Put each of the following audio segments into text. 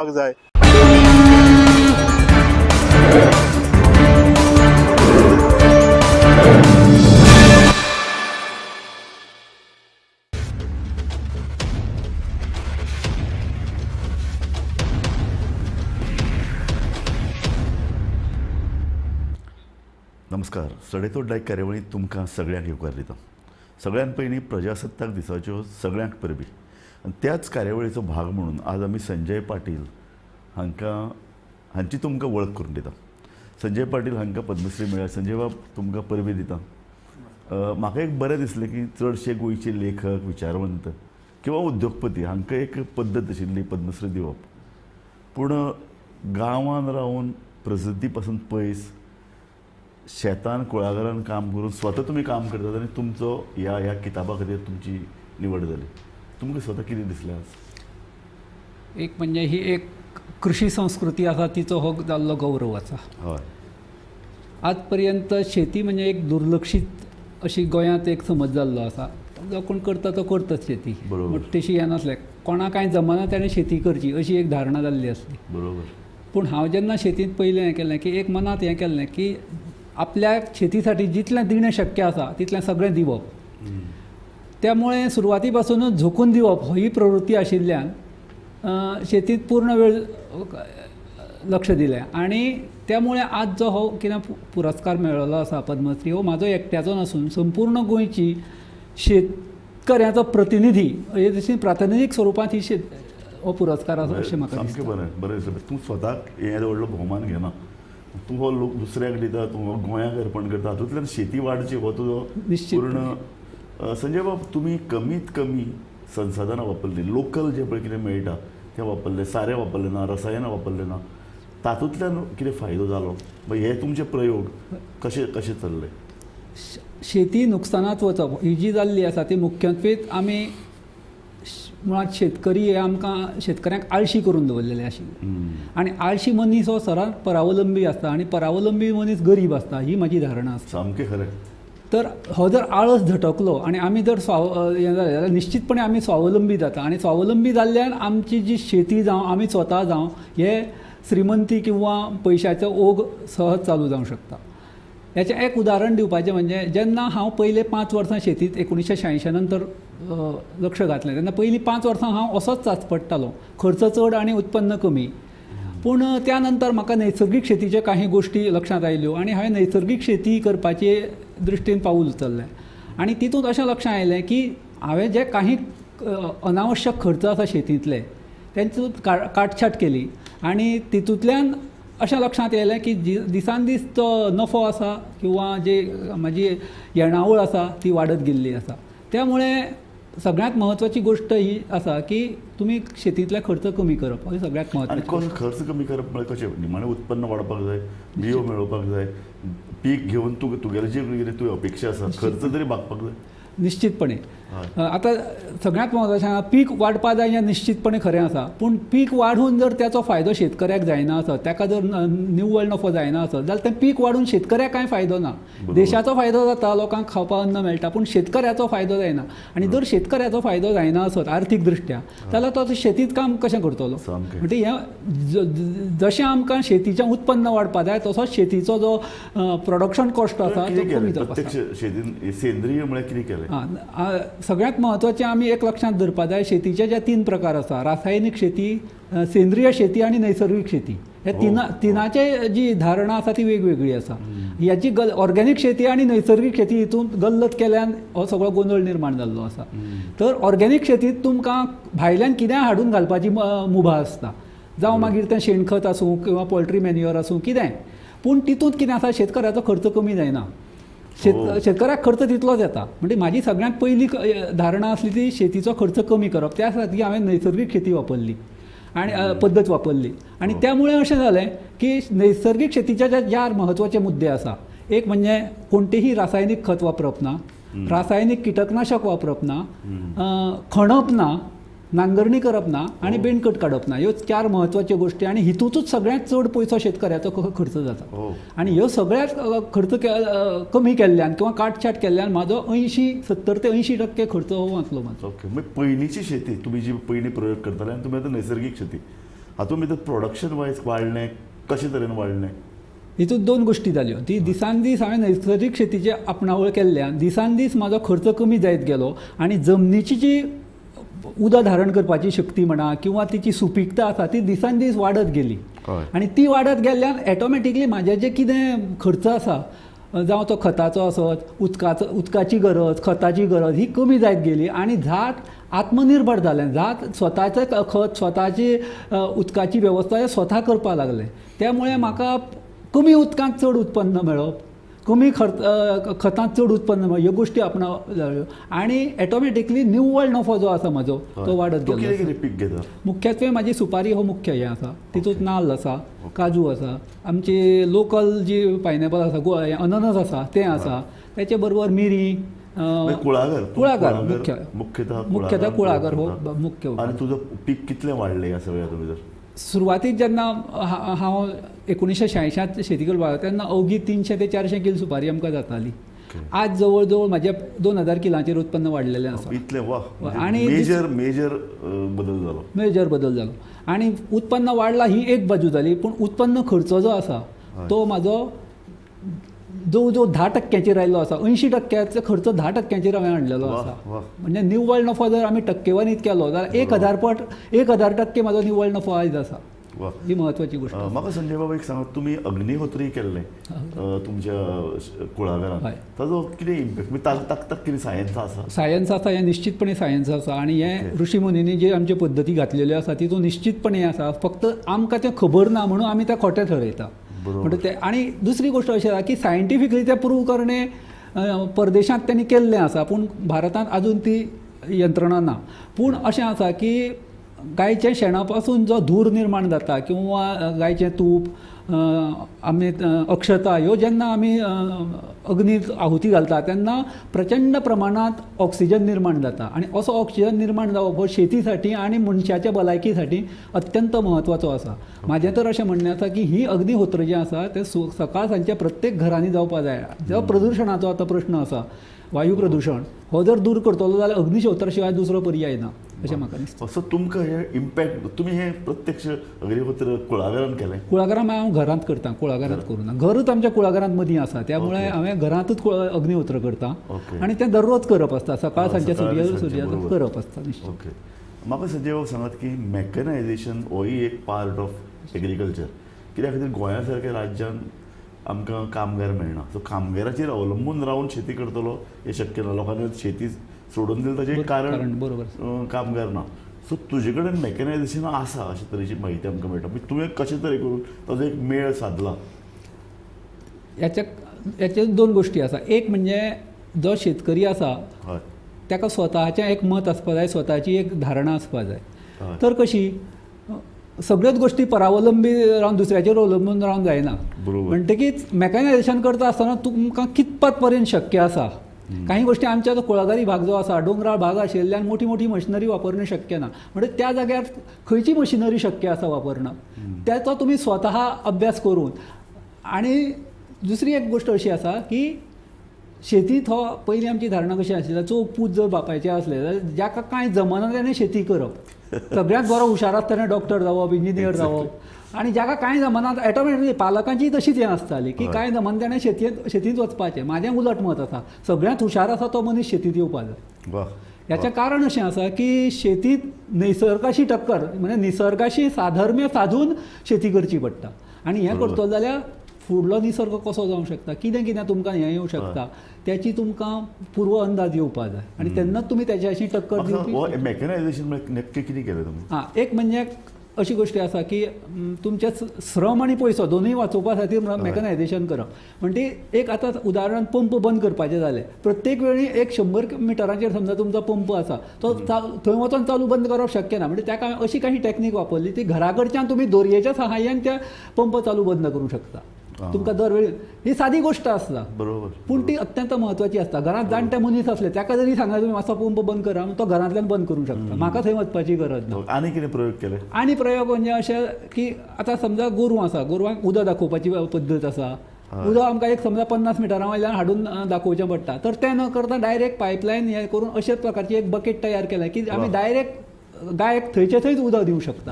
जाय. नमस्कार. सडेतोड लायक कार्यावळींत तुमकां सगळ्यांक येवकार दिता. सगळ्यान पयलीं प्रजासत्ताक दिसाच्यो सगळ्यांक परबी आनी त्याच कार्यावळीचो भाग म्हणून आज आमी संजय पाटील हांकां हांची तुमकां वळख करून दिता. संजय पाटील हांकां पद्मश्री मेळ्ळ्या. संजय बाब, तुमकां परबी दिता. म्हाका एक बरें दिसलें की चडशे गोंयचे लेखक, विचारवंत किंवा उद्योगपती हांकां एक पद्दत आशिल्ली पद्मश्री दिवप, पूण गांवांत रावन प्रसिद्धी पासून पयस शेतान कुळागरान काम करून स्वता तुमी काम करतात आनी तुमचो ह्या ह्या किताबा खातीर तुमची निवड जाली. तुमकां स्वता कितें दिसलें आज? एक म्हणजे ही एक कृषी संस्कृती आसा तिचो हो जाल्लो गौरव आसा. हय. आजपर्यंत शेती म्हणजे एक दुर्लक्षीत अशी गोंयांत एक समज जाल्लो आसा. जो कोण करता तो करताच शेती, बरोबर. तशी हें नासलें, कोणाक कांय जमना ताणें शेती करची अशी एक धारणा जाल्ली आसली. बरोबर. पूण हांव जेन्ना शेतींत पयलें हें केलें की एक मनांत हें केल्लें की आपल्या शेतीसाठी जितलें दिणें शक्य आसा तितलें सगळें दिवप. त्यामुळे सुरवाती पासूनच झोकून दिवप ही प्रवृत्ती आशिल्ल्यान शेतींत पूर्ण वेळ लक्ष दिलें आनी त्यामुळे आज जो हो कितें पुरस्कार मेळिल्लो आसा पद्मश्री, हो म्हाजो एकट्याचो नासून संपूर्ण गोंयची शेतकऱ्याचो प्रतिनिधी हे तशी प्रातिनिधीक स्वरुपांत ही हो पुरस्कार आसा अशें म्हाका सामकें दिसता. बरें बरें दिसता. तूं स्वताक हें व्हडलो भोवमान घेना, तूं हो लोक दुसऱ्याक दिता, तूं हो गोंयाक अर्पण करता, हातूंतल्यान शेती वाडची हो तुजो पूर्ण. संजय बाब, तुमी कमीत कमी संसाधनां वापरलीं, लोकल जें पळय कितें मेळटा तें वापरलें, सारें वापरलें ना, रसायनां वापरलें ना, तातूंतल्यान कितें फायदो जालो? हे तुमचे प्रयोग कशे कशे चल्ले? शेती नुकसानांत वचप ही जी जाल्ली आसा ती मुख्यत्वेत आमी मुळांत शेतकरी हे आमकां शेतकऱ्यांक आळशी करून दवरलेले आशिल्ले आनी आळशी मनीस हो सरांत परावलंबी आसता आनी परावलंबी मनीस गरीब आसता ही म्हाजी धारणा आसा. सामकें खरें. तर हो जर आळस झटकलो आनी आमी जर हें जालें जाल्यार निश्चितपणे आमी स्वावलंबी जाता आनी स्वावलंबी जाल्ल्यान आमची जी शेती जावं आमी स्वता जावं हे श्रीमंती किंवा पयशाचो ओघ सहज चालू जावंक शकता. हेचें एक उदाहरण दिवपाचें म्हणजे जेन्ना हांव पयले 5 वर्सां शेतींत 1986 नंतर लक्ष घातलें तेन्ना पयलीं 5 वर्सां हांव असोच चाचपडटालो, खर्च चड आनी उत्पन्न कमी. पूण त्या नंतर म्हाका नैसर्गीक शेतीच्यो काही गोश्टी लक्षांत आयल्यो आनी हांवें नैसर्गीक शेती करपाचे दृश्टीन पावूल उचललें आनी तितूंत अशें लक्षांत आयलें की हांवें जे काही अनावश्यक खर्च आसा शेतींतले तेंचो काटछाट केली आनी तितूंतल्यान अशें लक्षांत येयलें की दिसान दीस तो नफो आसा किंवा जे म्हाजी येणावळ आसा ती वाडत गेल्ली आसा. त्यामुळे सगळ्यांत म्हत्वाची गोश्ट ही आसा की तुमी शेतींतले खर्च कमी करप ही सगळ्यांत म्हत्वाची. आनी खर्च कमी करप म्हळ्यार कशें? निमाणें उत्पन्न वाडपाक जाय, बियो मेळोवपाक जाय, पीक घेवन तूं तुगेलें जें कितें तुवें अपेक्षा आसा खर्च तरी भागपाक जाय. निश्चितपणे. आतां सगळ्यांत म्हत्वाचें पीक वाडपा जाय हें निश्चितपणे खरें आसा, पूण पीक वाडून जर त्याचो फायदो शेतकऱ्याक जायना आसत, ताका जर निव्वळ नफो जायना आसत जाल्यार तें पीक वाडून शेतकऱ्याक कांय फायदो ना. देशाचो फायदो जाता, लोकांक खावपाक अन्न मेळटा, पूण शेतकऱ्याचो फायदो जायना. आनी जर शेतकऱ्याचो फायदो जायना आसत आर्थीक दृश्ट्या जाल्यार तो शेतींत काम कशें करतलो? म्हणजे हें जशें आमकां शेतीचें उत्पन्न वाडपा जाय तसोच शेतीचो जो प्रोडक्शन कॉस्ट आसा तो कमी जावपाक जाय. सेंद्रीय म्हळ्यार कितें केलें? सगळ्यांत म्हत्वाचें आमी एक लक्षांत धरपा जाय, शेतीचे जे 3 प्रकार आसा, रासायनीक शेती, सेंद्रीय शेती आनी नैसर्गीक शेती. ह्या तिनाचे जी धारणा आसा ती वेगवेगळी आसा. ह्याची ऑर्गेनीक शेती आनी नैसर्गीक शेती हितून गल्लत केल्यान हो सगळो गोंदळ निर्माण जाल्लो आसा. तर ऑर्गेनीक शेतींत तुमकां भायल्यान कितेंय हाडून घालपाची मुभा आसता, जावं मागीर तें शेणखत आसूं किंवा पोल्ट्री मॅन्युअर आसूं कितेंय, पूण तितूंत कितें आसा शेतकऱ्याचो खर्च कमी जायना, शेतकऱ्याक खर्च तितलोच येता. म्हणजे म्हाजी सगळ्यांत पयली धारणा आसली ती शेतीचो खर्च कमी करप. त्या खातीर हांवें नैसर्गीक शेती वापरली आनी पद्दत वापरली आनी त्यामुळे अशें जालें की नैसर्गीक शेतीचे जे 4 म्हत्वाचे मुद्दे आसा, एक म्हणजे कोणतेही रासायनीक खत वापरप ना, रासायनीक किटकनाशक वापरप ना, खणप ना, नांगरणी करप ना आनी बेणकट काडप ना. ह्यो 4 म्हत्वाच्यो गोश्टी आनी हितूंतूच सगळ्यांत चड पयसो शेतकऱ्याचो खर्च जाता. आनी ह्यो सगळ्यांत खर्च कमी केल्ल्यान किंवा काटछाट केल्ल्यान म्हाजो 70 ते 80% खर्च हो वाचलो म्हाजो. ओके, मागीर पयलींची शेती तुमी जी पयलीं प्रयोग करताले आनी तुमी आतां नैसर्गीक शेती हातूंत भितर प्रोडक्शन वायज वाडलें, कशे तरेन वाडलें? हितून दोन गोश्टी जाल्यो. ती दिसान दीस हांवें नैसर्गीक शेतीची आपणावळ केल्ल्यान दिसान दीस म्हाजो खर्च कमी जायत गेलो आनी जमनीची जी उदक धारण करपाची शक्ती म्हणा किंवा तिची सुपीकता आसा ती दिसान दीस वाडत गेली. आनी ती वाडत गेल्ल्यान ऑटोमॅटिकली म्हाजें जें कितें खर्च आसा, जावं तो खताचो आसत, उदकाची गरज, खताची गरज ही कमी जायत गेली आनी झाड आत्मनिर्भर जालें. झाड स्वताचें खत, स्वताची उदकाची वेवस्था स्वता करपाक लागलें. त्यामुळे म्हाका कमी उदकांत चड उत्पन्न मेळप, कमी खतांत चड उत्पन्न मेळप, ह्यो गोश्टी आपणाव जाल्यो आनी ऑटोमॅटिकली निव्वळ नफो जो आसा म्हाजो तो वाडत गेलो. कितें कितें पीक घेता? मुख्यत्वे म्हाजी सुपारी हो मुख्य हें आसा, तितूंत नाल्ल आसा, काजू आसा, आमची लोकल जी पायनएपल आसा, अननस आसा तें आसा, तेचे बरोबर मिरी, कुळागर. कुळागर मुख्यतः कुळागर हो मुख्य. आनी तुजो पीक कितलें वाडलें ह्या सगळ्या भितर? सुरवातीक जेन्ना हांव 1986 शेती करपाक लागलो तेन्ना अवघी 300 ते 400 कील सुपारी आमकां जाताली. आज जवळ जवळ म्हाज्या 2000 किलांचेर उत्पन्न वाडलेलें आसा. इतलें? वा! आनी मेजर मेजर बदल जालो. मेजर बदल जालो आनी उत्पन्न वाडलां ही एक बाजू जाली, पूण उत्पन्न खर्च जो आसा तो म्हाजो जवळ जवळ 10% आयिल्लो आसा. 80% खर्च 10% हांवें हाडलेलो आसा. म्हणजे निव्वळ नफो जर आमी टक्केवारीत केलो जाल्यार 1000 पट, 1000% म्हाजो निव्वळ नफो आयज आसा. ही म्हत्वाची गोष्ट. म्हाका संजय बाबा एक सांगात, तुमी अग्निहोत्री केल्लें तुमच्या कुळागरांत, ताजो कितें इम्पॅक्ट? ताक कितें सायन्स आसा? सायन्स आसा, हें निश्चितपणे सायन्स आसा आनी हें ऋषी मुनींनी जे आमचे पद्दती घातलेल्यो आसा तितून निश्चितपणे आसा. फक्त आमकां तें खबर ना म्हणून आमी तें खोटें ठरयता. म्हणटा ते. आनी दुसरी गोश्ट अशी आसा की सायंटिफिकली तें प्रूव करणे परदेशांत तेणी केल्लें आसा, पूण भारतांत आजून ती यंत्रणा ना. पूण अशें आसा की गायच्या शेणा पासून जो धूर निर्माण जाता किंवा गायचें तूप, आमी अक्षता ह्यो जेन्ना आमी अग्नीत आहुती घालता तेन्ना प्रचंड प्रमाणांत ऑक्सिजन निर्माण जाता आनी असो ऑक्सिजन निर्माण जावप हो शेती साठी आनी मनशाच्या भलायकी साठी अत्यंत म्हत्वाचो आसा. म्हाजें तर अशें म्हणणें आसा की ही अग्निहोत्र जें आसा तें सकाळ सांजचें प्रत्येक घरांनी जावपा जाय. जो प्रदुशणाचो आतां प्रश्न आसा, वायू प्रदुशण, हो जर दूर करतलो जाल्यार अग्निहोत्रा शिवाय दुसरो पर्याय ना अशें म्हाका दिसता. सो तुमकां हे इम्पॅक्ट, तुमी हे प्रत्यक्ष अग्निहोत्र कुळागरान केलें? कुळागरान हांव घरांत करता, कुळागरांत करूं ना. घरूच आमच्या कुळागरांत मदीं आसा, त्यामुळे हांवें घरांतूच अग्निहोत्र करता आनी तें दररोज करप आसता. सकाळ सांजचे सूर्य करप आसता. ओके, म्हाका संजय बाब सांगात की मॅकनायझेशन होय एक पार्ट ऑफ एग्रीकल्चर, कित्या खातीर गोंया सारक्या राज्यान आमकां कामगार मेळना, सो कामगाराचेर अवलंबून रावन शेती करतलो हें शक्य ना. लोकांनी शेती सोडून दिली ताचें कारण बरोबर कामगार ना. सो तुजे कडेन मॅकनायझेशन आसा अशे तरेची म्हायती आमकां मेळटा, मागीर तुवें कशें तरे करून ताजो एक मेळ सादला? हेचे दोन गोश्टी आसा. एक म्हणजे जो शेतकरी आसा ताका स्वताचें एक मत आसपा जाय, स्वताची एक धारणा आसपा जाय. तर कशी सगळ्योच गोश्टी परावलंबी रावन दुसऱ्याचेर अवलंबून रावन जायना. म्हणटकीच मॅकनायझेशन करता आसतना तुमकां कितपत पर्यंत शक्य आसा. काही गोश्टी आमच्या जो कुळागरी भाग जो आसा, दोंगराळ भाग आशिल्ल्यान मोठी मोठी मशिनरी वापरणें शक्य ना. म्हणजे त्या जाग्यार खंयची मशिनरी शक्य आसा वापरणं त्याचो तुमी स्वता अभ्यास करून. आनी दुसरी एक गोश्ट अशी आसा की शेतींत हो पयलीं आमची धारणा कशी आशिल्ली, चोग पूत जर बापायचे आसले जाल्यार जाका कांय जमना तेणें शेती करप, सगळ्यांत बरो हुशार आसता तेणें डॉक्टर जावप, इंजिनियर जावप, आनी जाका कांय जमना ऑटोमॅटिकली पालकांची तशीच हें आसताली की कांय जमना तेणें शेतींत वचपाचें. म्हाजें उलट मत आसा, सगळ्यांत हुशार आसा तो मनीस शेतींत येवपा जाय. हाचें कारण अशें आसा की शेतींत निसर्गाशी टक्कर, म्हणजे निसर्गाशी साधर्म्य साधून शेती करची पडटा. आनी हें करतलो जाल्यार फुडलो निसर्ग कसो जावंक शकता, कितें कितें तुमकां हें येवं शकता त्याची तुमकां पूर्व अंदाज येवपा जाय आनी तेन्नाच तुमी त्याच्याशी टक्कर दिवपी. मॅकनायझेशन नक्की कितें केलें तुमी? हां, एक म्हणजे अशी गोश्टी आसा की तुमचे श्रम आनी पयसो दोनूय वाचोवपा खातीर मॅकनायझेशन करप. म्हणजे एक आतां उदाहरण, पंप बंद करपाचें जालें, प्रत्येक वेळी एक 100 मिटरांचेर समजा तुमचो पंप आसा तो थंय वचोन चालू बंद करप शक्य ना. म्हणजे ताका अशी काही टॅक्नीक वापरली ती घरा कडच्यान तुमी दोरयेच्या सहाय्यान त्या पंप चालू बंद करूंक शकता. तुमकां दर वेळी ही सादी गोश्ट आसता, बरोबर, पूण ती अत्यंत म्हत्वाची आसता. घरांत जाणटे मनीस आसले ताका जरी सांगला तुमी मातसो पंप बंद करा, तो घरांतल्यान बंद करूंक शकता, म्हाका थंय वचपाची गरज ना. आनी कितें प्रयोग केले? आनी प्रयोग म्हणजे अशें की आतां समजा गोरवां आसा, गोरवांक उदक दाखोवपाची पद्दत आसा. उदक आमकां एक समजा 50 मिटरां वयल्यान हाडून दाखोवचें पडटा, तर तें न करता डायरेक्ट पायपलायन हें करून अशेच प्रकारची एक बकेट तयार केल्या की आमी डायरेक्ट गायक थंयचे थंयच उदक दिवंक शकता.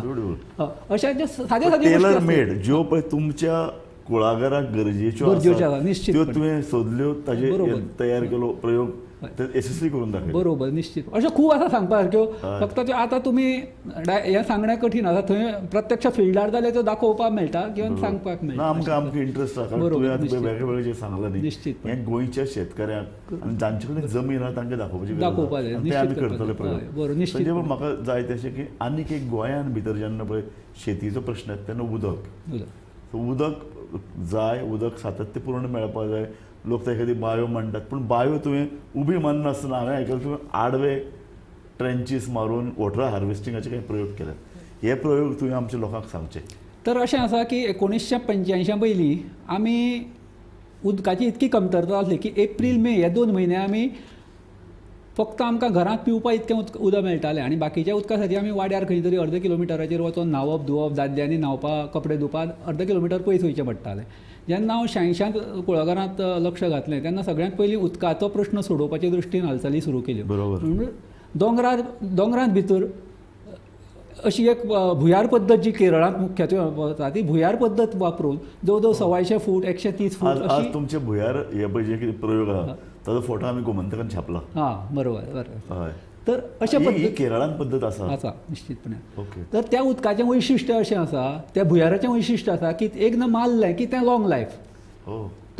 अशें जे सादे सादे टेलर मेड ज्यो पळय तुमच्या कुळागराक गरजेच्यो आसा निश्चित त्यो तुवें सोदल्यो, ताजे तयार केलो प्रयोग यशस्वी करून दाखयलो. बरोबर, निश्चित. अशें खूब आसा सांगपा सारक्यो, फक्त त्यो आतां तुमी हें सांगणें कठीण आसा. थंय प्रत्यक्ष फिल्डार जाल्यार त्यो दाखोवपाक मेळटा किंवा सांगपाक मेळटा. आमकां आमकां इंट्रस्ट आसा, कारण तुवें आतां वेगळे वेगळे जे सांगलां न्ही, निश्चित हें गोंयच्या शेतकऱ्यांक आनी जांचे कडेन जमीन आसा तांकां दाखोवपाची दाखोवपाक जाय, ते आमी करतले प्रयोग. बरोबर, निश्चित. म्हणजे म्हाका जाय तशें की आनीक एक गोंयान भितर जेन्ना पळय शेतीचो प्रश्न येता तेन्ना उदक, उदक जाय, उदक सातत्यपूर्ण मेळपाक जाय. लोक त्या खातीर बायो म्हणटात, पूण बायो तुवें उबी मारनासतना हांवें आयकलें तुवें आडवे ट्रेंचीस मारून वॉटर हार्वेस्टिंगाचे काही प्रयोग केले. हे प्रयोग तुवें आमच्या लोकांक सांगचे. तर अशें आसा की 1985 पयलीं आमी उदकाची इतकी कमतरता आसली की एप्रील मे हे 2 म्हयने आमी फक्त आमकां घरांत पिवपा इतकें उदक मेळटालें आनी बाकीच्या उदका खातीर आमी वाड्यार खंय तरी अर्द किलोमिटराचेर वचोन न्हांवप धुवप, दादल्यांनी न्हांवपाक कपडे धुवपाक अर्द किलोमिटर पयस वयचें पडटालें. जेन्ना हांव 86 कुळागरांत लक्ष घातलें तेन्ना सगळ्यांत पयलीं उदकाचो प्रश्न सोडोवपाचे दृश्टीन हालचाली सुरू केल्यो. बरोबर. दोंगरांत भितर अशी एक भुंयार पद्दत जी केरळांत मुख्यत्वे वता ती भुंयार पद्दत वापरून जवळ जवळ 125 फूट 130 फूट आज तुमचे भुंयार हे पळय जे कितें प्रयोग आसा ताजो फोटो आमी गोमंतकान छापला. हां, बरोबर बरोबर. तर अशा पद्दत केरळान पद्दत आसा आसा निश्चितपणे. ओके. तर त्या उदकाचें वैशिश्ट्य अशें आसा, त्या भुंयाराचें वैशिश्ट्य आसा की एकदां मारलें की तें लॉंग लायफ.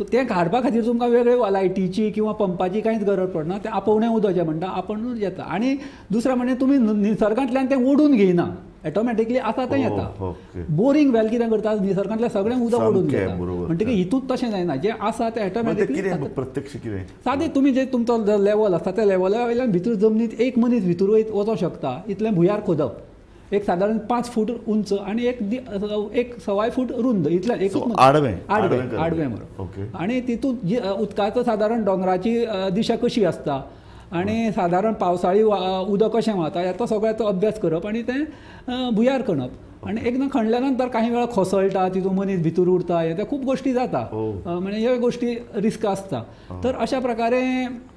तें काडपा खातीर तुमकां वेगळे लायटीची किंवा पंपाची कांयच गरज पडना, तें आपोवणें उदक जें म्हणटा आपूण येता. आनी दुसरें म्हणजे तुमी निसर्गांतल्यान तें ओडून घेयना, ऑटोमॅटिकली आसा तें येता. बोरींग वेल कितें करता, निसर्गांतलें सगळें उदक ओडून घेता, म्हणटकीर हितूंत तशें जायना, जें आसा तें ऑटोमॅटिकली. प्रत्यक्ष कितें सादें तुमी जें तुमचो लेवल आसा त्या लेवला वयल्यान भितर जमनीत एक मनीस भितर वचोंक शकता इतलें भुंयार खोदप, एक सादारण 5 फूट उंच आनी एक 1.25 फूट रुंद इतलें एकूच आडवें आडवें आडवें बरोबर. आनी तितूंत जी उदकाचो सादारण दोंगराची दिशा कशी आसता आनी सादारण पावसाळी उदक कशें व्हांवता हाचो सगळ्याचो अभ्यास करप आनी तें भुंयार खणप. आनी एकदां खणल्या नंतर काही वेळा कोसळटा, तितून मनीस भितर उरता, हे ते खूब गोष्टी जाता, म्हणजे ह्यो गोष्टी रिस्क आसता. तर अशा प्रकारे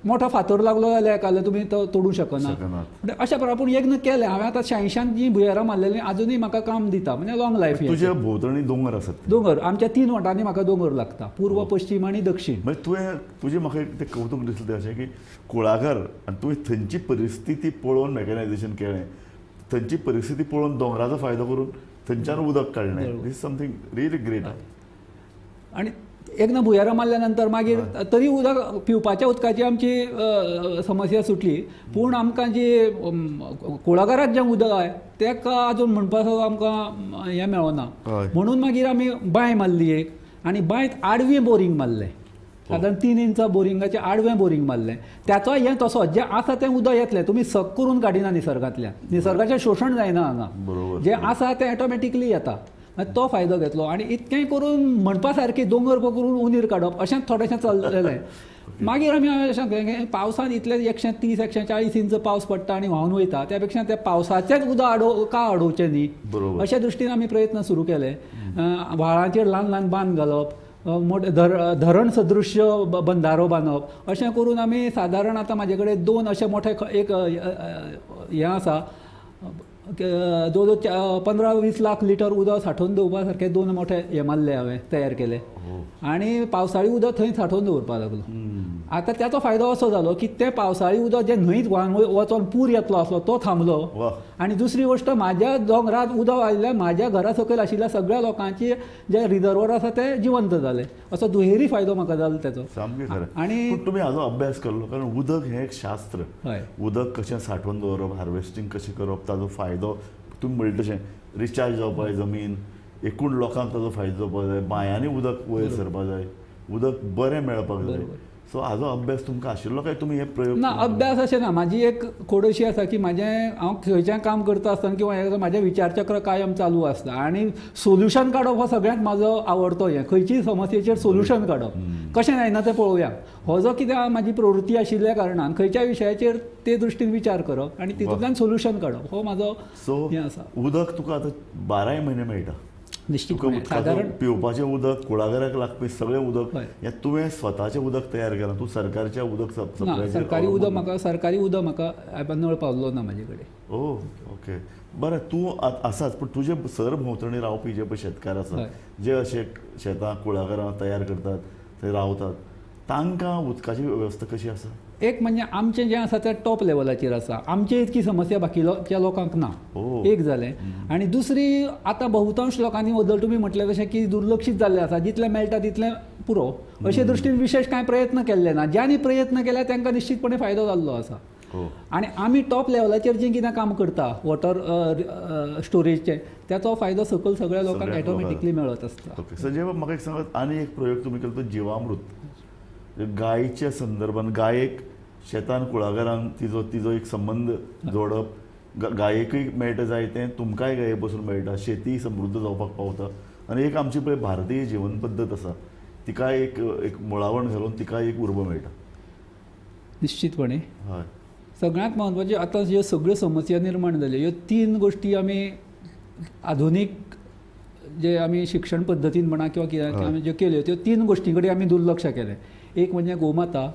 मोठो फातर लागलो जाल्यार एकालो तुमी तो तोडूंक शकना. म्हणजे अशा प्रकारे पूण एकदां केलें हांवें. आतां 86 जी भुंयारां मारलेलीं आजुनूय म्हाका काम दिता, म्हणजे लॉंग लायफ. तुज्या भोंवतणी दोंगर आसात? दोंगर आमच्या 3 वटांनी म्हाका दोंगर लागता, पूर्व, पश्चीम आनी दक्षीण. म्हणजे तुवें तुजें म्हाका एक तें कवतूक दिसलें तें अशें की कुळागर आनी तुवें थंयची परिस्थिती पळोवन मॅकनायझेशन केलें, थंयची परिस्थिती पळोवन दोंगराचो फायदो करून थंयच्यान उदक काडलें. This something really great. आनी एकदां भुंयारां मारल्या नंतर मागीर तरी उदक पिवपाच्या उदकाची आमची समस्या सुटली, पूण आमकां जी कुळागरांत जें उदक आहा तेका आजून म्हणपाचो आमकां हें मेळना, म्हणून मागीर आमी बांय मारली एक, आनी बांयत आडवी बोरींग मारलें, सादारण 3 इंच बोरिंगाचें आडवें बोरींग मारलें. त्याचो हें तसोच जें आसा तें उदक येतलें, तुमी सक करून काडिना निसर्गांतल्यान, निसर्गाचें शोशण जायना हांगा, जें आसा तें ऑटोमॅटिकली येता. मागीर तो फायदो घेतलो आनी इतकें करून म्हणपा सारकें दोंगर करून उंदीर काडप अशेंच थोडेशें चललेलें. मागीर आमी अशें पावसांत इतले 130 140 इंच पावस पडटा आनी व्हांवन वयता, त्या पेक्षा त्या पावसाचेंच उदक का अडोवचें न्ही अशा दृश्टीन आमी प्रयत्न सुरू केले. व्हाळांचेर ल्हान ल्हान बांद घालप, मोठे धरण सदृश्य बंधारो बांदप, अशें करून आमी सादारण आतां म्हाजे कडेन 2 अशे मोठे एक हें आसा, जवळ जवळ 15-20 लाख लिटर उदक सांठोवन दवरपा सारके 2 मोठे हे मारले हांवें तयार केले, आनी पावसाळी उदक थंय सांठोवन दवरपाक लागलो. आतां त्याचो फायदो असो जालो की तें पावसाळी उदक जें न्हंयत व्हांवन वचोन पूर येतलो आसलो तो थांबलो, आनी दुसरी गोश्ट म्हाज्या दोंगरांत उदक आयिल्ल्या म्हाज्या घरा सकयल आशिल्ल्या सगळ्या लोकांची जे रिजर्वर आसा ते जिवंत जाले. असो दुहेरी फायदो म्हाका जालो तेचो. सामकें खरें. आनी तुमी हाजो अभ्यास केल्लो, कारण उदक हें एक शास्त्र. उदक कशें सांठोवन दवरप, हार्वेस्टींग कशें करप, ताजो फायदो तुमी म्हणलें तशें रिचार्ज जावपाक जाय जमीन, एकूण लोकांक ताजो फायदो जावपाक जाय, बांयांनी उदक वयर सरपाक जाय, उदक बरें मेळपाक जाय. सो हाजो अभ्यास तुमकां आशिल्लो काय तुमी हे प्रयोग? ना, अभ्यास अशें ना. म्हाजी एक खोड अशी आसा की म्हाजें हांव खंयचें काम करता आसतना किंवा म्हाजें विचारचक्र कायम चालू आसता आनी सोल्युशन काडप हो सगळ्यांत म्हाजो आवडतो. हें खंयचीय समस्येचेर सोल्युशन काडप कशें जायना तें पळोवया, हो जो कितें म्हाजी प्रवृत्ती आशिल्ल्या कारणान खंयच्याय विशयाचेर ते दृश्टीन विचार करप आनी तितूंतल्यान सोल्युशन काडप हो म्हाजो हें आसा. उदक तुका आतां 12 म्हयने मेळटा? निश्चितपणे सादारण पिवपाचें उदक, कुळागराक लागपी सगळें उदक हें तुवें स्वताचें उदक तयार केलां. तूं सरकारच्या उदक ना, सरकारी उदक म्हाका नळ पावलो ना म्हाजे कडेन. ओ ओके बरें, तूं आसाच पूण तुजे सरभोंवतणी रावपी जे पळय शेतकार आसात, जे अशे शेतां कुळागरां तयार करतात, थंय रावतात, तांकां उदकाची वेवस्था कशी आसा? एक म्हणजे आमचें जें आसा तें टॉप लेवलाचेर आसा, आमचे इतकी समस्या बाकीच्या लोकांक ना, एक जालें. आनी दुसरी आतां बहुतांश लोकांनी बदल तुमी म्हटलें तशें की दुर्लक्षीत जाल्लें आसा, जितलें मेळटा तितलें पुरो अशे दृश्टीन विशेश कांय प्रयत्न केल्ले ना. ज्यांनी प्रयत्न केल्या तांकां निश्चितपणे फायदो जाल्लो आसा. आनी आमी टॉप लेवलाचेर जें कितें काम करता वॉटर स्टोरेजचें, त्याचो फायदो सकयल सगळ्या लोकांक ऑटोमॅटिकली मेळत आसता. ओके संजय बाब, म्हाका एक सांगात, आनी एक प्रयोग तुमी केलो तो जिवामृत, गायच्या संदर्भान, गायेक शेतान कुळागरान तिजो एक संबंद जोडप, गायेकूय मेळटा जाय तें, तुमकांय गाये पसून मेळटा, शेती समृद्ध जावपाक पावता. आनी एक आमची पळय भारतीय जिवन पद्दत आसा तिका एक एक मुळावण घालून तिका एक उर्बा मेळटा. निश्चितपणे हय. सगळ्यांत म्हत्वाचें आतां ह्यो सगळ्यो समस्या निर्माण जाल्यो, ह्यो तीन गोश्टी आमी आधुनीक जे आमी शिक्षण पद्दतीन म्हणा किंवा कितें आमी ज्यो केल्यो त्यो तीन गोश्टी कडेन आमी दुर्लक्ष केलें. एक म्हणजे गोमाता,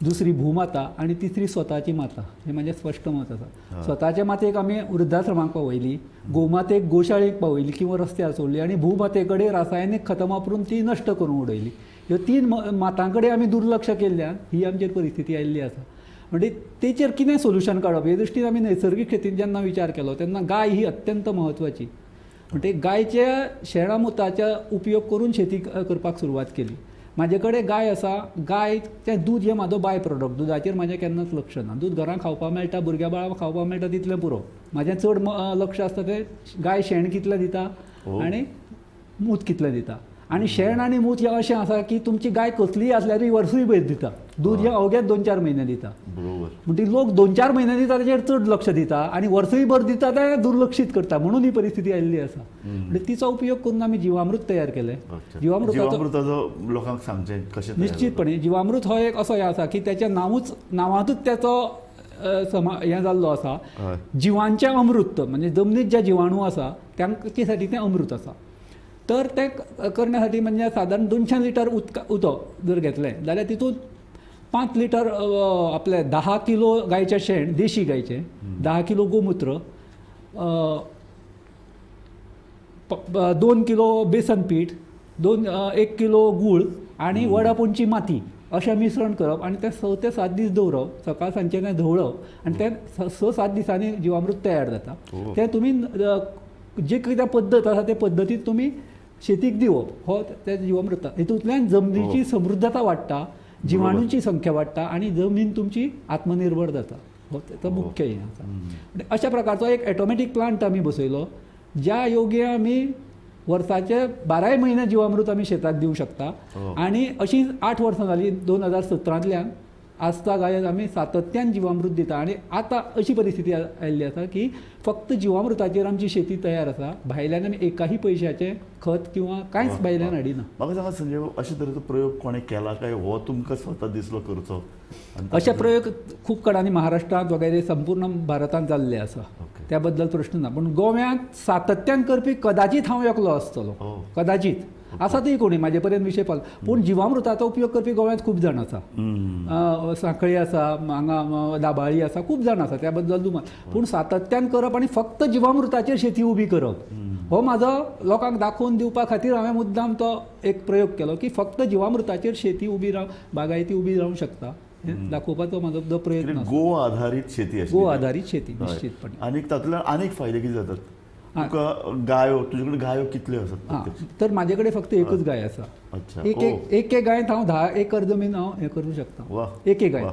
दुसरी भूमाता आनी तिसरी स्वताची माता. हें म्हाजें स्पश्ट मत आसा. स्वताच्या मातेक आमी वृद्धाश्रमाक पावयली, गोमातेक गोशाळेक पावयली किंवा रस्त्यार सोडली, आनी भूमाते कडेन रासायनीक खतां वापरून ती नश्ट करून उडयली. ह्यो तीन मातां कडेन आमी दुर्लक्ष केल्ल्यान ही आमचेर परिस्थिती आयिल्ली आसा. म्हणजे तेचेर कितें सोल्युशन काडप हे दृश्टीन आमी नैसर्गीक शेतीन जेन्ना विचार केलो तेन्ना गाय ही अत्यंत म्हत्वाची. म्हणजे गायच्या शेणा मुताचा उपयोग करून शेती करपाक सुरवात केली. म्हाजे कडेन गाय आसा, गायचें दूद हें म्हाजो बाय प्रोडक्ट, दुदाचेर म्हाजें केन्नाच लक्ष ना. दूद घरांत खावपाक मेळटा, भुरग्या बाळांक खावपाक मेळटा तितलें पुरो. म्हाजें चड लक्ष आसता तें गाय शेण कितलें दिता आनी मूत कितलें दिता. आनी शेण आनी मूत हें अशें आसा की तुमची गाय कसलीय आसल्यारूय वर्सूय भर दिता, दूद हें अवघेच 2-4 म्हयने दिता. बरोबर. म्हणटकीर लोक 2-4 म्हयने दिता तेचेर चड लक्ष दिता आनी वर्सूय भर दिता तें दुर्लक्षीत करता, म्हणून ही परिस्थिती आयिल्ली आसा. म्हणजे तिचो उपयोग करून आमी जिवामृत तयार केलें. जिवामृताचो लोकांक सांगचें कशें? निश्चितपणे जिवामृत हो एक असो हें आसा की त्याच्या नांवांतूच त्याचो हें जाल्लो आसा. जिवांचें अमृत म्हणजे जमनीत जे जिवाणू आसा तांचे साठी तें अमृत आसा. तर तें करण्यासाठी म्हणजे सादारण 200 लिटर उदक जर घेतलें जाल्यार तितूंत 5 लिटर आपलें 10 किलो गायचें शेण, देशी गायचें, 10 किलो गोमुत्र, 2 किलो बेसन पीठ, 1 किलो गूळ आनी वडापोणची माती अशें मिश्रण करप आनी तें 6 ते 7 दीस दवरप, सकाळ सांजचें तें धवळप आनी तें 6-7 दिसांनी जिवामृत तयार जाता. तें तुमी जे कितें पद्दत आसा ते पद्दतीन तुमी शेतीक दिवप हो त्या जिवामृता. हितूंतल्यान जमनीची समृद्धता वाडटा, जिवाणूंची संख्या वाडटा आनी जमीन तुमची आत्मनिर्भर जाता. हो तेचो मुख्य हें आसा. अशा प्रकारचो एक ऑटोमॅटीक प्लांट आमी बसयलो ज्या योग्य आमी वर्साचे 12 म्हयने जिवामृत आमी शेताक दिवं शकता. आनी अशी 8 वर्सां जालीं, 2017 आस्था गायन आमी सातत्यान जिवामृत दिता. आनी आतां अशी परिस्थिती आयिल्ली आसा की फक्त जिवामृताचेर आमची शेती तयार आसा, भायल्यान आमी एकाही पयशाचें खत किंवा कांयच भायल्यान हाडिना. म्हाका सांगा संजय बाब, अशे तरेचो प्रयोग कोणें केला काय हो तुमकां स्वता दिसलो करचो? अशे प्रयोग खूब कडांनी महाराष्ट्रांत वगैरे संपूर्ण भारतांत जाल्ले आसा, त्या बद्दल प्रश्न ना. पूण गोव्यांत सातत्यान करपी कदाचीत हांव एकलो आसतलो, कदाचीत आसातूय कोणी म्हाजे पर्यंत विशय पावलो. पूण जिवामृताचो उपयोग करपी गोव्यांत खूब जाण आसा, सांखळी आसा, हांगा दाबाळी आसा, खूब जाण आसा, त्या बद्दल दुमत. पूण सातत्यान करप आनी फक्त जिवामृताचेर शेती उबी करप हो म्हाजो लोकांक दाखोवन दिवपा खातीर हांवें मुद्दाम तो एक प्रयोग केलो की फक्त जिवामृताचेर शेती उबी राव, बागायती उबी रावंक शकता हें दाखोवपाचो म्हाजो प्रयत्न. गो आधारीत शेती, गो आधारीत शेती निश्चितपणे. आनी तातूंतल्यान आनीक फायदे कितें जातात? तुका गायो, तुजे कडेन गायो कितल्यो आसात? तर म्हाजे कडेन फक्त एकूच गाय आसा. एक एक एक गायेंत हांव 10 एकर जमीन हांव हें करूं शकता, एक एक गाय.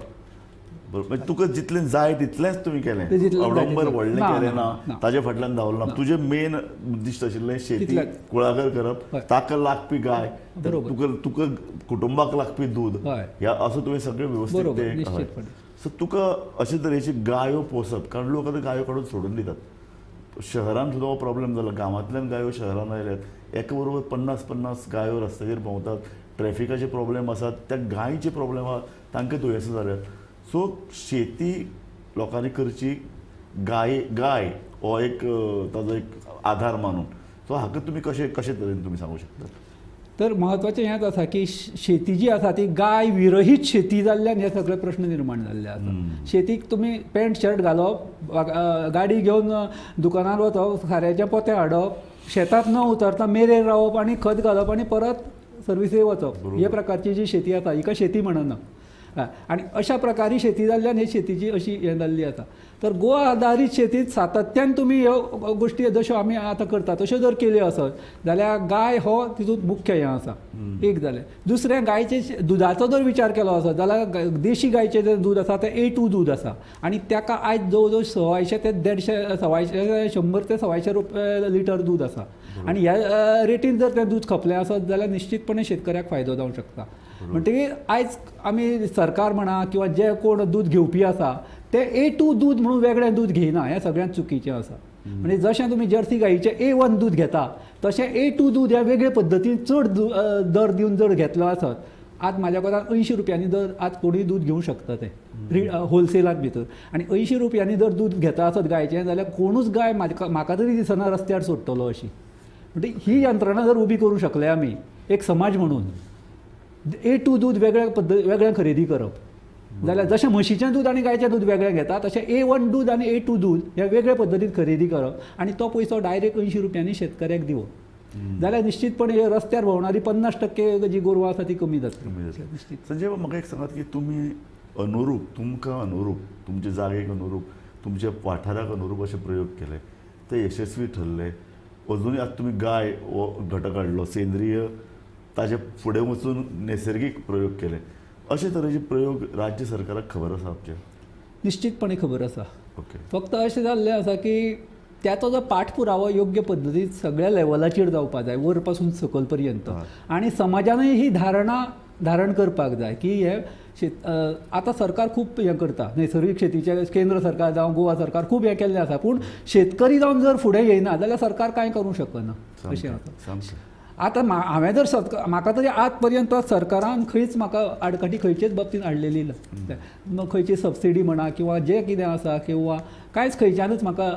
बरोबर. तुका जितलें जाय तितलेंच तुवें केलें, अवडंबर व्हडलें केलें ना, ताजे फाटल्यान धांवलो ना. तुजें मेन उद्दिश्ट आशिल्लें शेती कुळागर करप, ताका लागपी गाय, तुका तुका कुटुंबाक लागपी दूद, ह्या असो तुवें सगळें वेवस्थीत तें. सो तुका अशे तरेची गायो पोसप, कारण लोक आतां गायो काडून सोडून दितात. शहरान सुद्दां हो प्रॉब्लेम जाला, गांवांतल्यान गायो शहरान आयल्यात, एका बरोबर 50-50 गायो रस्त्याचेर भोंवतात, ट्रॅफिकाचे प्रॉब्लेम आसात, त्या गायचे प्रॉब्लेम आसा, तांकां दुयेंसां जाल्यात. सो शेती लोकांनी करची, गाय गाय हो एक ताजो एक आधार मानून सो हाका तुमी कशें कशे तरेन तुमी सांगूं शकता? तर म्हत्वाचें हेंच आसा की शेती जी आसा ती गाय विरहीत शेती जाल्ल्यान हे सगळे प्रश्न निर्माण जाल्ले आसा. शेतीक तुमी पॅन्ट शर्ट घालप, गाडी घेवन दुकानार वचप, साऱ्याचें पोतें हाडप, शेतांत न उतरता मेरेर रावप आनी खत घालप आनी परत सर्विसेक वचप, हे प्रकारची जी शेती आसा हिका शेती म्हणना. आनी अशा प्रकारे शेती जाल्ल्यान ही शेतीची अशी हें जाल्ली आसा. तर गोवा आदारीत शेतींत सातत्यान तुमी ह्यो गोश्टी जश्यो आमी आतां करता तश्यो जर केल्यो आसत जाल्यार गाय हो तितूंत मुख्य हें आसा. एक जालें. दुसरें, गायचे दुदाचो जर विचार केलो आसत जाल्यार देशी गायचें जें दूद आसा तें A2 दूद आसा आनी ताका आयज जवळ जवळ 125 ते 150, 125, 100 ते 125 रुपया लिटर दूद आसा आनी ह्या रेटीन जर तें दूद खपलें आसत जाल्यार निश्चितपणे शेतकऱ्याक फायदो जावंक शकता. म्हणटकीर आयज आमी सरकार म्हणा किंवा जे कोण दूद घेवपी आसा ते A2 दूद म्हणून वेगळें दूद घेयना, हें सगळ्यांत चुकीचें आसा. म्हणजे जशें तुमी जर्सी गायीचें A1 दूद घेता तशें A2 दूद ह्या वेगळे पद्दतीन चड दर दिवन जर घेतलो आसत, आज म्हाज्या कोतान 80 रुपयांनी दर आज कोणूय दूद घेवंक शकता तें होलसेलांत भितर, आनी 80 रुपयांनी जर दूद घेता आसत गायचें जाल्यार कोणूच गाय म्हाका तरी दिसना रस्त्यार सोडटलो अशी. म्हणजे ही यंत्रणा जर उबी करूंक शकले आमी एक समाज म्हणून, A2 दूद वेगळ्या पद्दती वेगळें खरेदी करप जाल्यार जशें म्हशीचें दूद आनी गायचें दूद वेगळें घेता तशें A1 दूद आनी A2 दूद हे वेगळे पद्दतीन खरेदी करप आनी तो पयसो डायरेक्ट 80 रुपयांनी शेतकऱ्याक दिवप जाल्यार निश्चितपणे हे रस्त्यार भोंवणारी 50% जी गोरवां आसा ती कमी जातली. निश्चित. संजय बाब, म्हाका एक सांगात की तुमी अनुरूप, तुमकां अनुरूप, तुमचे जागेक अनुरूप, तुमच्या वाठाराक अनुरूप अशे प्रयोग केले, ते यशस्वी ठरले. अजूनय आतां तुमी गाय हो घटक हाडलो, सेंद्रीय, ताजे फुडें वचून नैसर्गीक प्रयोग केले. अशे तरेचे प्रयोग राज्य सरकाराक खबर आसा आमचे? निश्चितपणे खबर आसा. ओके. फक्त अशें जाल्लें आसा की त्याचो जो पाठपुरावो योग्य पद्दतीन सगळ्या लेवलाचेर जावपाक जाय, वर पासून सकयल पर्यंत, आनी समाजानूय ही धारणा धारण करपाक जाय की हे आतां सरकार खूब हें करता, नैसर्गीक शेतीचें केंद्र सरकार जावं गोवा सरकार खूब हें केल्लें आसा, पूण शेतकरी जावन जर फुडें येयना जाल्यार सरकार कांय करूंक शकना अशें आसा. आतां हांवें जर म्हाका तरी आज पर्यंत सरकारान खंयच म्हाका आडखटी खंयचेच बाबतींत हाडलेली ना, खंयची सबसिडी म्हणा किंवा जें कितें आसा किंवा कांयच खंयच्यानूच म्हाका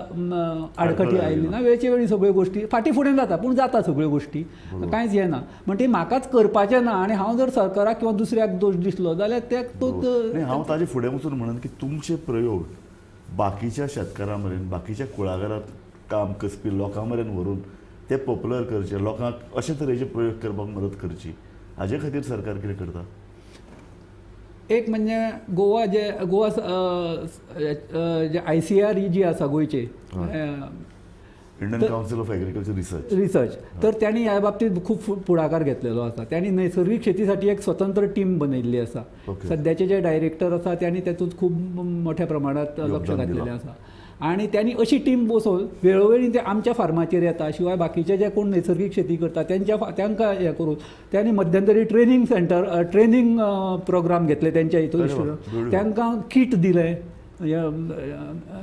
आडखटी आयली ना. वेळचे वेळी सगळ्यो गोश्टी फाटीं फुडें जाता पूण जाता सगळ्यो गोश्टी, कांयच हें ना. म्हणटकीर म्हाकाच करपाचें ना आनी हांव जर सरकाराक किंवा दुसऱ्याक दोश दिसलो जाल्यार ते तो हांव ताजे फुडें वचून म्हणून की तुमचे प्रयोग बाकीच्या शेतकारां मेरेन, बाकीच्या कुळागरांत काम कसपी लोकां मेरेन व्हरून ते पॉप्युलर करचे, लोकांक अशे तरेचे प्रयोग करपाक मदत करची, हाजे खातीर सरकार कितें करता? एक म्हणजे गोवा जे गोवा जे ICAR जी आसा गोंयचे, Indian Council of Agriculture Research, तर त्यांनी ह्या बाबतीत खूब पुढाकार घेतलेलो आसा. त्यांनी नैसर्गिक शेतीसाठी एक स्वतंत्र टीम बनयल्ली आसा. सद्याचे जे डायरेक्टर आसा त्यांनी तातूंत खूब मोठ्या प्रमाणात लक्ष घातलेलें आसा आनी त्यांनी अशी टीम बसोवन वेळोवेळी ते आमच्या फार्माचेर येता, शिवाय बाकीचे जे कोण नैसर्गिक शेती करता त्यांच्या तांकां हें करून त्यांनी मध्यंतरी ट्रेनिंग सेंटर, ट्रेनिंग प्रोग्राम घेतले त्यांच्या हितून, तांकां किट दिलें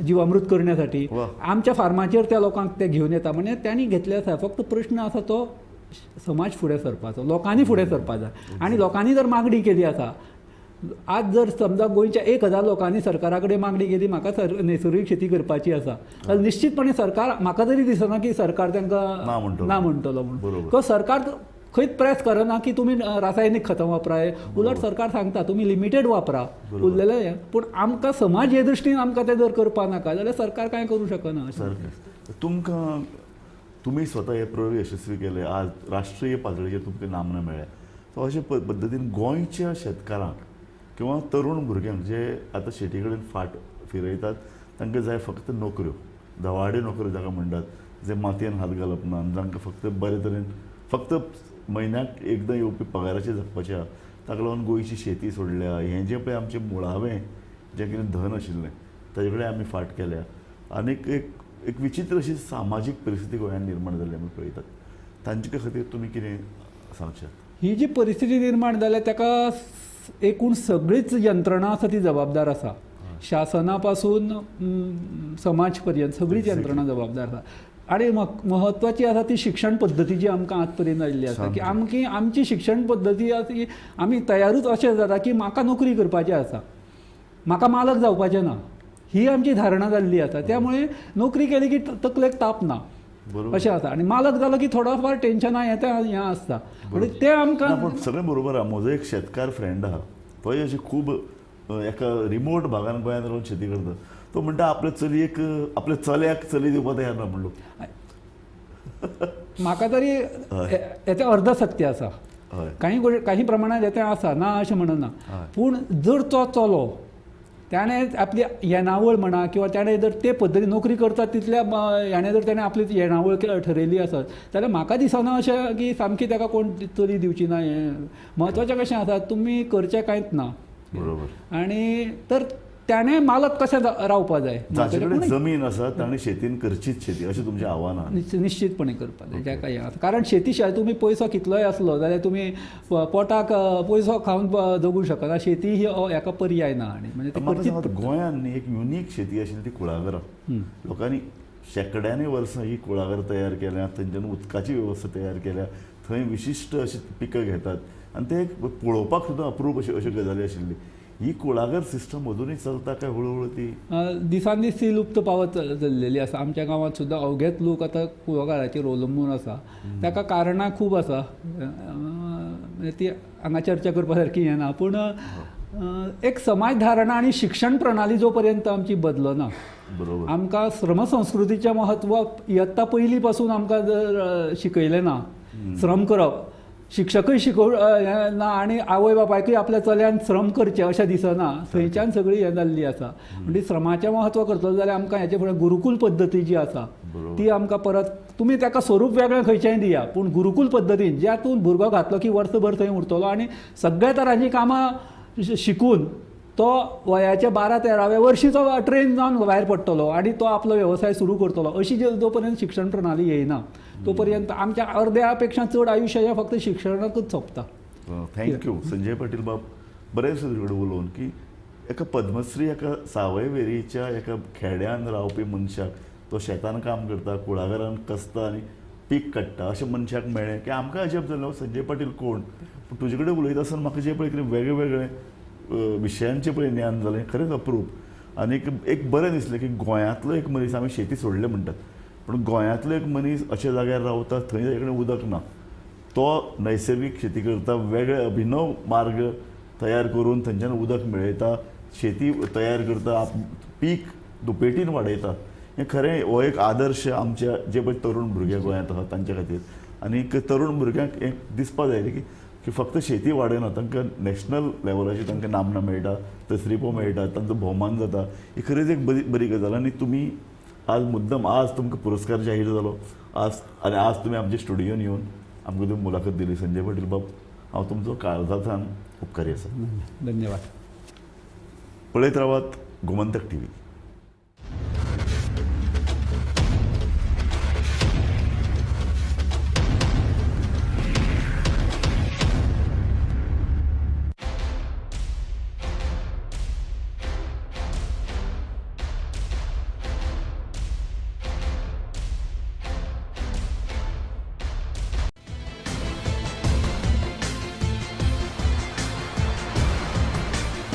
जिवामृत करण्यासाठी, आमच्या फार्माचेर त्या लोकांक ते घेवन येता. म्हणजे त्यांनी घेतले आसा. फक्त प्रश्न आसा तो समाज फुडें सरपाचो, लोकांनी फुडें सरपाक जाय आनी लोकांनी जर मागणी केली आसा, आज जर समजा गोंयच्या 1000 लोकांनी सरकारा कडेन मागणी केली म्हाका नैसर्गीक शेती करपाची आसा जाल्यार निश्चितपणे सरकार, म्हाका तरी दिसना की सरकार तांकां ना म्हणटलो म्हणून. because सरकार खंयच प्रेस करना की तुमी रासायनीक खतां वापराय, उलट सरकार सांगता तुमी लिमिटेड वापरा उरलेलें. पूण आमकां समाज हे दृश्टीन आमकां तें जर करपाक नाका जाल्यार सरकार कांय करूंक शकना. तुमकां तुमी स्वता हे प्रयोग यशस्वी केले, आज राष्ट्रीय पातळीचेर तुमकां नामना मेळ्ळ्या, सो अशे पद्दतीन गोंयच्या शेतकारांक किंवा तरुण भुरग्यांक जे आतां शेती कडेन फाट फिरयतात तांकां जाय फक्त नोकऱ्यो, धवाडे नोकऱ्यो जाका म्हणटात, जे मातयेन हात घालप ना, जांकां फक्त बरे तरेन फक्त म्हयन्याक एकदां येवपी पगाराचेर जगपाचें आहा, ताका लागून गोंयची शेती सोडल्या. हें जें पळय आमचें मुळावें जें कितें धन आशिल्लें ताजे कडेन आमी फाट केल्या आनीक एक एक विचित्र अशी सामाजीक परिस्थिती गोंयांत निर्माण जाल्ली आमी पळयतात. तांचे खातीर तुमी कितें सांगशात? ही जी परिस्थिती निर्माण जाल्या ताका एकूण सगळीच यंत्रणा आसा ती जबाबदार आसा, शासना पासून समाज पर्यंत सगळीच यंत्रणा जबाबदार आसा. आनी म्हत्वाची आसा ती शिक्षण पद्दती जी आमकां आज पर्यंत आयिल्ली आसा की आमकी आमची शिक्षण पद्दती आसा की आमी तयारूच अशें जाता की म्हाका नोकरी करपाची आसा, म्हाका मालक जावपाचें ना, ही आमची धारणा जाल्ली आसा. त्यामुळे नोकरी केली की तकलेक ताप ना, अशें आसा. आनी मालक जालो की थोडो फार टेन्शनां येता हें आसता म्हणजे तें आमकां. पूण सगळें बरोबर आहा. म्हजो एक शेतकार फ्रेंड आहा, तोय अशें खूब एका रिमोट भागान गोंयांत रावन शेती करता. तो म्हणटा आपल्या चलयेक, आपल्या चल्याक चली दिवपाक तयार ना म्हणलो. म्हाका तरी हेचें अर्द सत्य आसा, काही काही प्रमाणात हें आसा, ना अशें म्हणना. पूण जर तो चलो ताणें आपली येणावळ म्हणा किंवा ताणें जर ते पद्दतीन नोकरी करता तितल्या हेणें जर ताणें आपली येणावळ ठरयली आसत जाल्यार म्हाका दिसना अशें की सामकी ताका कोण चली दिवची ना. हें म्हत्वाचें कशें आसा, तुमी करचें कांयच ना. बरोबर. आनी तर ताणें मालक कशें रावपा जाय, जाचे कडेन जमीन आसा ताणें शेतीन करचीच शेती, अशें तुमचें आव्हान आसा. निश्चितपणे करपाक जाय ज्या काय आसा. कारण शेती शिवाय तुमी पयसो कितलोय आसलो जाल्यार तुमी पोटाक पयसो खावन जगूं शकना. शेती ही हेका पर्याय ना. आनी म्हणजे गोंयांत एक युनीक शेती आशिल्ली ती कुळागरां. लोकांनी शेंकड्यांनी वर्सां ही कुळागर तयार केल्या, थंयच्यान उदकाची वेवस्था तयार केल्या, थंय विशिश्ट अशी पिकां घेतात आनी ते पळोवपाक सुद्दां अप्रूप अश्यो अश्यो गजाली आशिल्ली. ही कुळागर सिस्टम अजुनूय चलता काय हळूहळू ती दिसान दीस ती लुप्त पावत चल्लेली आसा. आमच्या गांवांत सुद्दां अवघेच लोक आतां कुळागराचेर अवलंबून आसा. ताका कारणां खूब आसा, ती हांगा चर्चा करपा सारकी हें ना. पूण एक समाज धारणा आनी शिक्षण प्रणाली जो पर्यंत आमची बदलना, बरोबर, आमकां श्रमसंस्कृतीचें म्हत्व इयत्ता पयलीं पासून आमकां जर शिकयलें ना, श्रम करप शिक्षकूय शिकोव ना आनी आवय बापायकूय आपल्या चल्यान श्रम करचें अशें दिसना, थंयच्यान सगळी हें जाल्ली आसा. म्हणजे श्रमाचें म्हत्व करतलो जाल्यार आमकां हेचे फुडें गुरुकूल पद्दती जी आसा ती आमकां परत, तुमी ताका स्वरूप वेगळें खंयचेंय दिया पूण गुरुकूल पद्दतीन ज्यातून भुरगो घातलो की वर्सभर थंय उरतलो आनी सगळ्या तरांचीं कामां शिकून तो वयाच्या 12-13व्या वर्सी तो ट्रेन जावन भायर पडटलो आनी तो आपलो वेवसाय सुरू करतलो. अशी जो पर्यंत शिक्षण प्रणाली येयना तो पर्यंत आमच्या अर्द्या पेक्षा चड आयुश्य हें फक्त शिक्षणाकूच सोंपता. Thank you Sanjay Patil बाब. बरें दिसलें तुजे कडेन उलोवन की एका पद्मश्री एका सावयवेरीच्या एका खेड्यान रावपी मनशाक, तो शेतान काम करता, कुळागरान कसता आनी पीक काडटा, अशें मनशाक मेळ्ळें की आमकां अजाप जालें संजय पाटील कोण. पूण तुजे कडेन उलयता आसतना म्हाका जें पळय कितें वेगळे वेगळे विशयांचें पळय ज्ञान जालें, खरेंच अप्रूप. आनी एक बरें दिसलें की गोंयांतलो एक मनीस, आमी शेती सोडले म्हणटात पूण गोंयांतलो एक मनीस अशा जाग्यार रावता थंय ताजे कडेन उदक ना, तो नैसर्गीक शेती करता, वेगळे अभिनव मार्ग तयार करून थंयच्यान उदक मेळयता, शेती तयार करता, पीक दुपेटीन वाडयता. हें खरें हो एक आदर्श आमच्या जे पळय तरुण भुरगे गोंयांत आसा तांच्या खातीर. आनी तरुण भुरग्यांक एक दिसपा जाय की फक्त शेती वाडयना, तांकां नॅशनल लेवलाचेर तांकां नामना मेळटा, तसरिपो मेळटा, तांचो भोवमान जाता. ही खरीच एक बरी बरी गजाल. आनी तुमी आज मुद्दम आज तुमकां पुरस्कार जाहीर जालो आज, आनी आज तुमी आमच्या स्टुडियोन येवन आमकां तुमी मुलाखत दिली. संजय पाटील बाब, हांव तुमचो काळजांतल्यान उपकारी आसा. धन्यवाद. पळयत रावात गोमंतक टीव्ही.